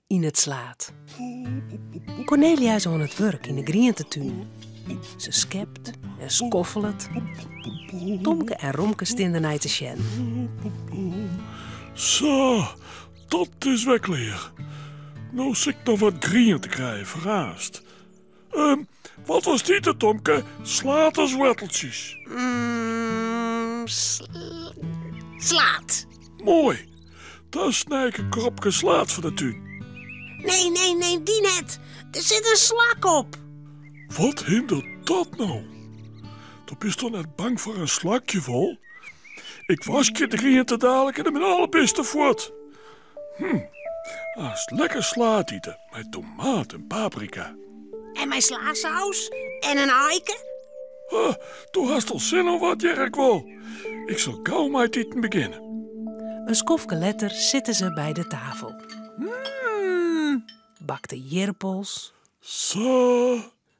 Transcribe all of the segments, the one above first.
Yn it slaad. Cornelia is oan it wurk yn de grientetún. Se skept en skoffelet. Tomke en Romke stean der nei te sjen. Sa, dat is wer klear. No sil ik noch wat griente krije foar aanst. Ehm, wat was dit het, Tomke? Slaad as woarteltsjes? Mm, slaad. Moai. Dan snij ik in kropke slaad foar de tún. Nee, nee, nee, dy net. Der sit in slak op. Wat hindert dat no? Do bist toch net bang foar in slakje wol? Ik waskje de griente dadelijk en dan binne alle bisten fuort. Hm, aanst lekker slaad ite mei tomaat en paprika. En mei slasaus en in aike. Ah, do hast al sin oan wat, hear ik wol. Ik sil gau mei it iten begjinne. In skoftke letter sitte se by de tafel. Mmm, Bakte jirpels. Sa.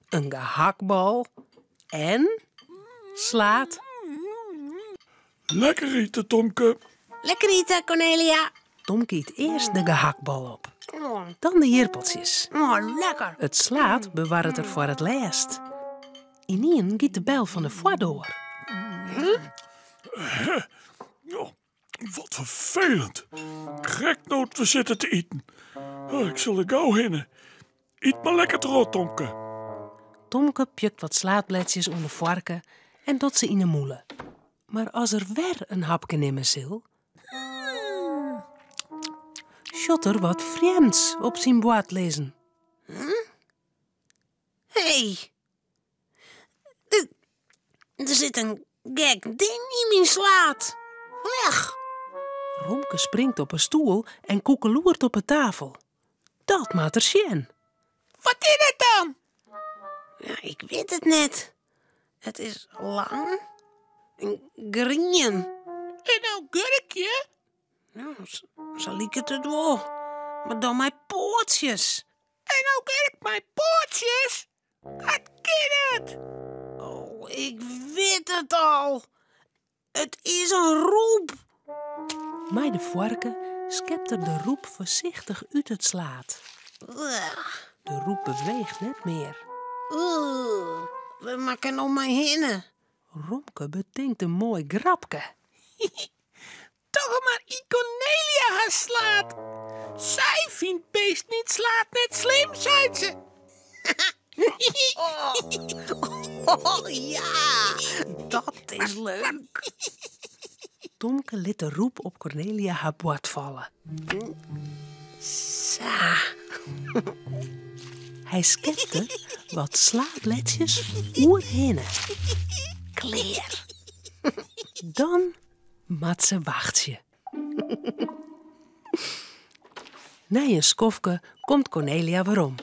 In gehakbal en slaad. Lekker ite, Tomke. Lekker ite, Cornelia. Tomke yt earst de gehakbal op, dan de jirpeltsjes. Oh, lekker. It slaad bewarret er foar it lêst. Ynienen giet de bel fan de foardoar. Oh, wat ferfelend. Krekt no't we sitte te iten. Oh, ik sil der gau hinne. Yt mar lekker troch, Tomke. Tomke pjukt wat slaadbledsjes oan de foarke en docht se yn 'e mûle. Mar as er wer in hapke nimme sil, sjocht er wat frjemds op syn board lizzen. Hé, der sit in gek ding yn myn slaad. Lech. Romke springt op 'e stoel en koekeloert op 'e tafel. Dat moat er sjen. Wat is dat dan? Ja, ik wit it net. It is lang en grien. In augurkje? Ja, sa liket it wol. Mar dan mei poatsjes. In augurk mei poatsjes? Dat kin net. Oh, ik wit it al. It is in rûp. Mei de foarke skept er de rûp foarsichtich út it slaad. De rûp beweecht net mear. Wêr moat ik no mei hinne? Romke betinkt in moai grapke. Toch mar yn Cornelia har slaad. Sy fynt bisten yn 't slaad net slim, seit se. Oh, ja, dat is leuk. Tomke lit de rûp op Cornelia har board falle. Sa. Hy skept der wat slaadbledsjes oerhinne. Klear. Dan moat se wachtsje. Nei in skoftke komt Cornelia werom.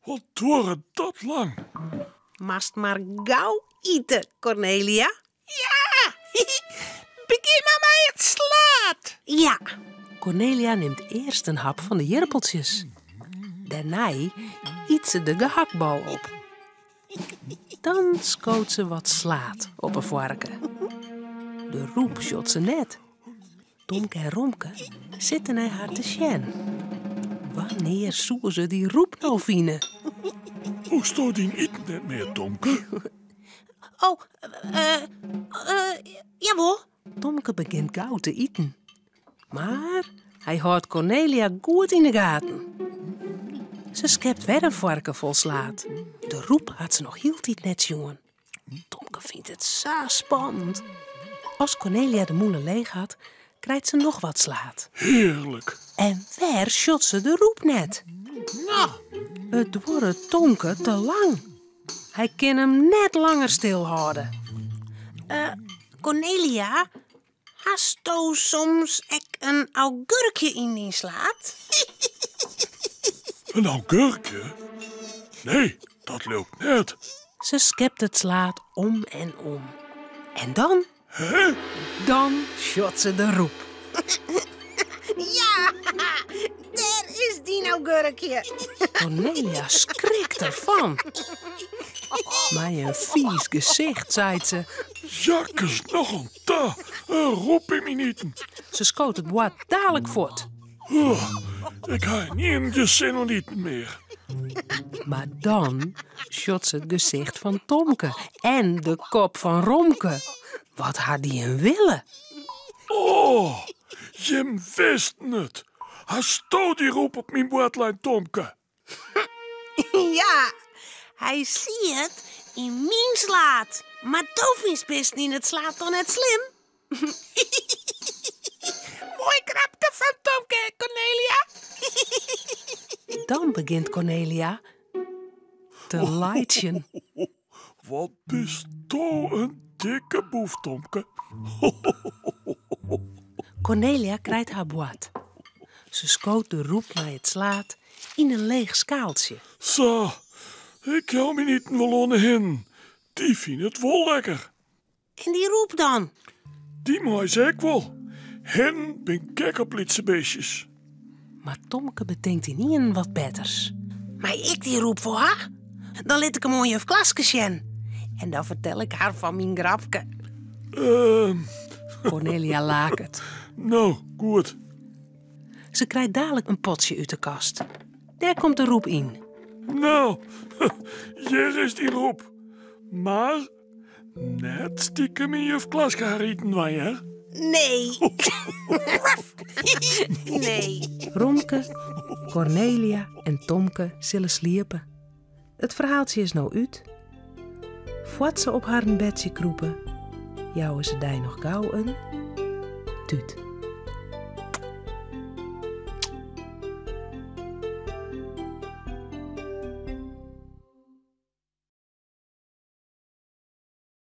Wat duorret dat lang? Moatst mar gau ite, Cornelia. Ja, begjin mar mei it slaad. Ja. Cornelia nimt earst in hap fan de jirpeltsjes. Dêrnei yt se de gehakbal op. Dan skoot se wat slaad op 'e foarke. De rûp sjocht se net. Tomke en Romke sitte nei har te sjen. Wannear soe se dy rûp no fine? Hoechsto dyn iten net mear, Tomke? Oh, jawol. Tomke begjint gau te iten. Mar hy hâldt Cornelia goed yn 'e gaten. Se skept wer in foarke fol slaad. De rûp hat se noch hieltyd net sjoen. Tomke fynt it sa spannend. As Cornelia de mûle leech hat, krijt se noch wat slaad. Hearlik! En wer sjocht se de rûp net. No! It duorret Tomke te lang. Hy kin him net langer stilhâlde. Cornelia, Hasto soms ek in augurkje yn dyn slaad? In augurkje? Nee, dat leau ik net. Se skept it slaad om en om. En dan? Hè? Dan sjocht se de rûp. Ja, dêr is dyn augurkje. Cornelia skrikt derfan. Mei in fiis gesicht seit se. Jakkes noch oan ta, in rûp yn myn iten. Se skoot it board dalik fuort. Oh, Ik ha gjin sin oan iten mear. Mar dan sjocht se it gesicht fan Tomke en de kop fan Romke. Wat ha dy in wille? Oh, jim wisten it. Hasto dy rûp op myn board lein, Tomke? Ja, hy siet yn myn slaad. Mar do fynst bisten yn it slaad toch net slim? Moai grapke fan Tomke, Kornelia. Dan begjint Kornelia te laitsjen. Wat bisto in dikke boef, Tomke. Kornelia krijt har board. Se skoot de rûp mei it slaad yn in leech skaaltsje. Sa, ik jou myn iten wol oan de hinnen. Dy fine it wol lekker. En dy rûp dan? Dy mei se ek wol. Hinnen bin gek op lytse beestjes. Mar Tomke betinkt ynienen wat betters. Mei ik dy rûp wol ha? Dan lit ik him oan juf Klaske sjen. En dan fertel ik har fan myn grapke. Ehm. Kornelia laket. No, goed. Se krijt dalik in potsje út de kast. Dêr komt de rûp yn. No, hjir is dy rûp. Mar Net stiekem yn juf Klaske har iten dwaan, hear. Nee. Nee. Romke, Kornelia en Tomke sille sliepe. It ferhaaltsje is no út. Foar't se op harren bedsje krûpe, jouwe se dy noch gau in tút.